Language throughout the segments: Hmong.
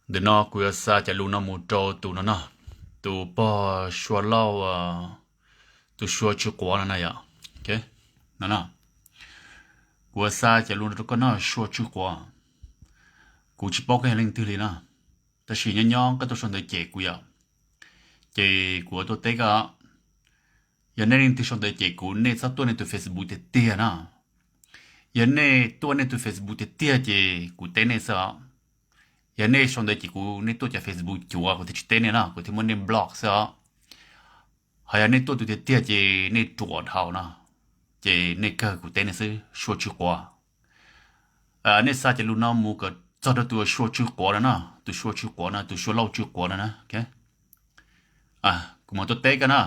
Ntawm no kuv yuav xa cov lus no mus rau tus no no, tus pog Sua Lauj, tus Sua Tsw Quav no na yom. No no, kuv yuav xa cov lus no rau koj no Sua Tsw Quav. Kuv tsis paub koj yog leej twg li na, tab sis nyob nyob koj tuaj sau ntawv cem kuv yom, ces kuv yuav tuaj teb koj. Yog nej leej twg sau ntawv cem kuv, nej txhob tuaj nej tus Facebook tiag tiag na. Yog nej tuaj nej tus Facebook tiag tiag ces kuv teb nej xwb os. Yog nej sau ntawv cem kuv, nej tuaj cov Facebook cuav, kuv thiaj tsis teb nej na, kuv thiaj muab nej block xwb os. Ho yog nej tuaj tus tiag tiag ces nej ruam dhau no, ces nej kawg kuv teb nej xwb, Sua Tsw Quav. Nej xa cov lus no mus kom txog rau tus Sua Tsw Quav no no, tus Sua Tsw Quav no, tus Sua Lauj Tsw Quav no na. Kuv mam tuaj teb koj na,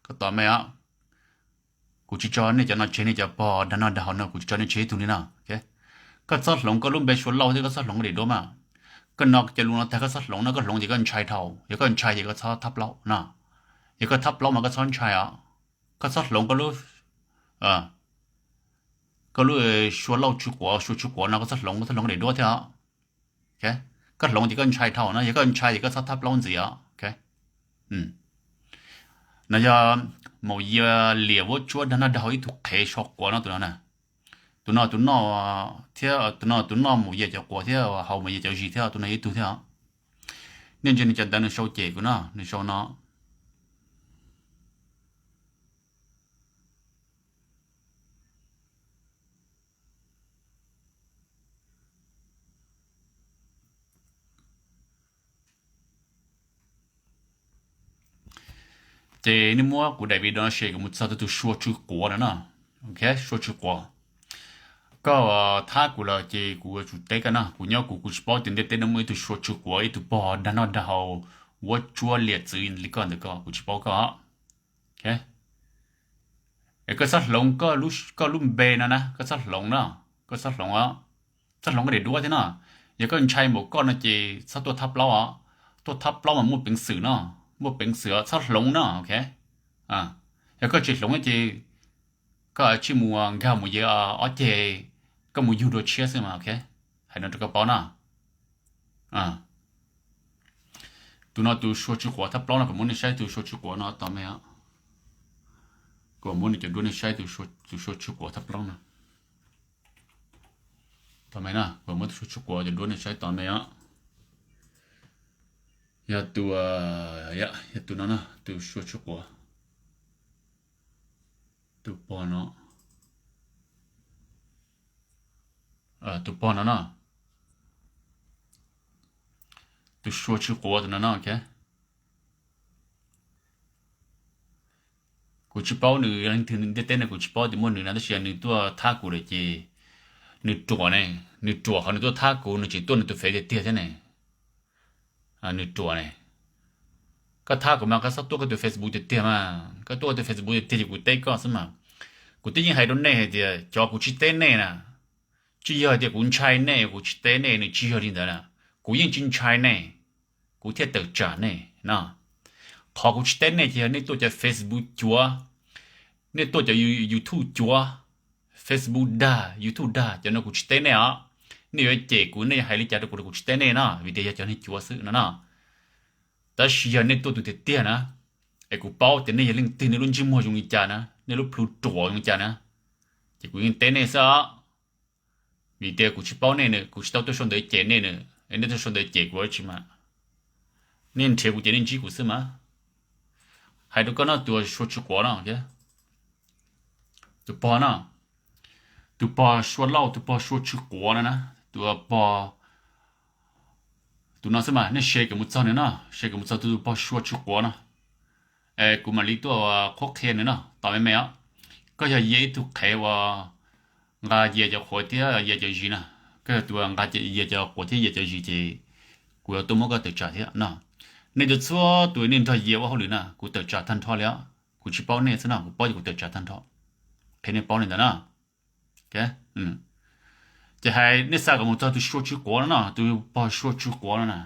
koj tos me os. Kuv tsis tso nej cov no tseg, nej cov pog dag noj dag haus no kuv tsis tso nej tseg ib tug li no. Koj txhob hloov koj lub npe Sua Lauj thiab koj txhob hloov koj daim duab mas. Koj no cov lus no tag koj txhob hloov no, koj hloov ces koj ntshai dhau, yog koj ntshai ces koj txhob thab plaub no. Yog koj thab plaub mas koj txhob ntshai os. Koj txhob hloov koj lub, koj lub Sua Lauj Tsw Quav, Sua Tsw Quav no koj txhob hloov, koj txhob hloov koj daim duab thiab os. Koj hloov ces koj ntshai dhau na, yog koj ntshai ces koj txhob thab plaub ntxiv os. No yog Maum Yia liam vuab tsuab dag noj dag haus ib tug qhev sau quav no tus no na. Tus no tus noj thiab, tus no tus noj Maum Yia cov quav thiab haus Maum Yia cov zis thiab, tus no yog ib tug thiab os. Nej ntsia nws cov ntawv nws sau cem kuv no, nws sau no. Ces nej muab kuv daim video no share kom mus txog tus Sua Tsw Quav no no. Sua Tsw Quav, koj thab kuv lawm ces kuv yuav tsum teb koj no. Kuv nyob kuv, kuv tsis paub tias ntiaj teb no muaj ib tug Sua Tsw Quav, ib tug pog dag noj dag haus vuab tsuab liam txwv li koj ntawm ko, kuv tsis paub koj. Es koj txhob hloov koj lub npe no na, koj txhob hloov no, koj txhob hloov, txhob hloov koj daim duab thiab no. Yog koj ntshai npaum koj no ces txhob tuaj thab plaub os. Tuaj thab plaub mas muaj peev xwm no, muaj peev xwm os, txhob hloov no. Yog koj tsis hloov ces koj tsij mus nkag mus yawg ob ceg, koj mus yug dua tshiab xwb mas. Hais no rau koj paub na. Tus no tus Sua Tsw Quav thab plaub no, kuv muab nej saib tus Sua Tsw Quav no tos me. Kuv muab nws cov duab nej saib tus Sua Tsw Quav thab plaub no tos me na. Kuv muab tus Sua Tsw Quav cov duab nej saib tos me os. Yog tus, yog tus no na, tus Sua Tsw Quav, tus pog no, tus pog no no, tus Sua Tsw Quav tus no no. Kuv tsis paub nws leej twg, ntiaj teb no kuv tsis paub tias muaj nws na, tab sis yog nws tuaj thab kuv lawm ces nws ruam ne, nws ruam qhov nws tuaj thab kuv, nws tseem tuaj nws tus fev tiag tiag thiab ne. Nws ruam ne. Koj thab kuv mas koj txhob tuaj koj tus Facebook tiag tiag mas, koj tuaj koj tus Facebook tiag tiag ces kuv teb koj xwb mas. Kuv twb yeej hais rau nej hais tias cov kuv tsis teb nej na, tsis yog tias kuv ntshai nej kuv tsis teb nej, nws tsis yog li ntawd na. Kuv yeej tsis ntshai nej, kuv thiaj tawm tsam nej no. Qhov kuv tsis teb nej ces yog nej tuaj cov Facebook cuav, nej tuaj cov YouTube cuav, Facebook dag, YouTube dag, cov no kuv tsis teb nej os. Nej yuav cem kuv, nej yuav hais li cas rau kuv los kuv tsis teb nej no, vim tias yog cov neeg cuav xwb no no. Tab sis yog nej tuaj tus tiag tiag na, es kuv paub tias nej yog leej twg, nej lub ntsej muag zoo li cas na, nej lub plhu ruam zoo li cas na, ces kuv yeej teb nej xwb os. Vim tias kuv tsis paub nej nws, kuv tsis tau tuaj sau ntawv cem nej nws, es nej tuaj sau ntawv cem kuv dab tsi mas. Nej nrhiav kuv ces nej ntsib kuv xwb mas. Hais rau koj no, tus Sua Tsw Quav no, tus pog no, tus pog Sua Lauj, tus pog Sua Tsw Quav no na, tus pog, tus no xwb mas nej share kom mus txog nws no, share kom mus txog tus pog Sua Tsw Quav no. Es kuv mam li tuaj qhuab qhia nws no, tos me me os. Koj yog Yia ib tug qhev uas nqa Yia cov quav thiab Yia cov zis na, koj yog tus nqa Yia cov quav thiab Yia cov zis ces kuv yuav tuaj muab koj tawm tsam thiab no. Nej tus txhua tus nej nrog Yia ua hauj lwm na, kuv tawm tsam tag nrho li os. Kuv tsis paub nej xwb no, kuv paub ces kuv tawm tsam tag nrho. Qhia nej paub li ntawd na. Ces hais nej xa kom mus txog tus Sua Tsw Quav no no, tus pog Sua Tsw Quav no na.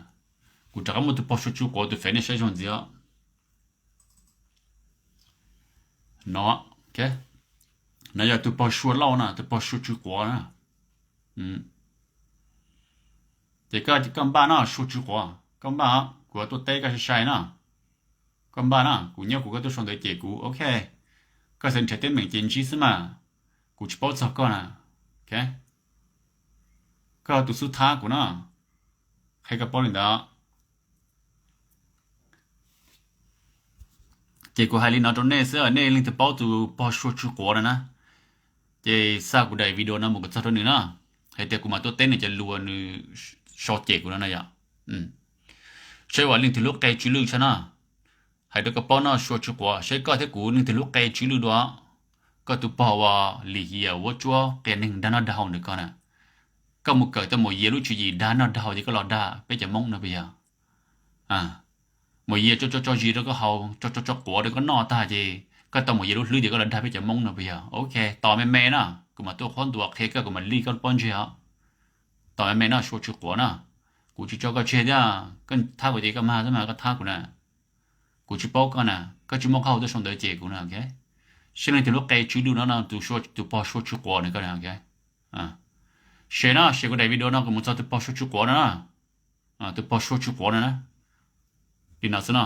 Kuv rov qab muab tus pog Sua Tsw Quav tus fev nej saib zoo ntxiv os. No, no yog tus pog Sua Lauj na, tus pog Sua Tsw Quav na. Ces koj, koj npaj no Suav Tswv Quav, koj npaj, kuv tuaj teb koj sai sai no. Koj npaj no, kuv nyob kuv, koj tuaj sau ntawv cem kuv, ok. Koj xav nrhiav teeb meem ces ntsib xwb mas, kuv tsis paub txog koj na. Ok, koj tus xub thab kuv no, qhia koj paub li ntawd. Ces kuv hais li no rau nej xwb, nej leej twg paub tus pog Suav Tswv Quav no na, ces xa kuv daim video no mus kom txog rau nws na, hais tias kuv mam tuaj teb nws cov lus uas nws sau cem kuv no na yom. Saib ua leej twg lub qe tsw lwj tshaj no. Hais rau koj paub no Suav Tswv Quav, saib koj thiab kuv leej twg lub qe tsw lwj dua. Koj tus pog uas lim hiam vuab tsuab qias neeg dag noj dag haus ntawm koj na, koj mus kawm tau Maum Yias lub tswv yim dag noj dag haus ces koj los dag peb cov Hmoob no puas yog? Maum Yias tso tso tso zis rau koj haus, tso tso tso quav rau koj noj tag ces koj tau Maum Yias lub hlwb ces koj los dag peb cov Hmoob no puas yog? Ok, tos me me na, kuv mam tuaj qhuab ntuas qhia koj, kuv mam li koj pob ntseg os. Tos me me no Suav Tswv Quav na, kuv tsis tso koj tseg thiab, koj thab kuv ces koj mag xwb mas koj thab kuv na. Kuv tsis paub koj na, koj tsis muaj qab hau tuaj sau ntawv cem kuv na, ok. Saib leej twg lub qe tsw lwj no, tus pog Suav Tswv Quav na koj na, ok. Share no, share kuv daim video no kom mus txog tus pog Suav Tswv Quav no na. Tus pog Suav Tswv Quav no na. Li no xwb no.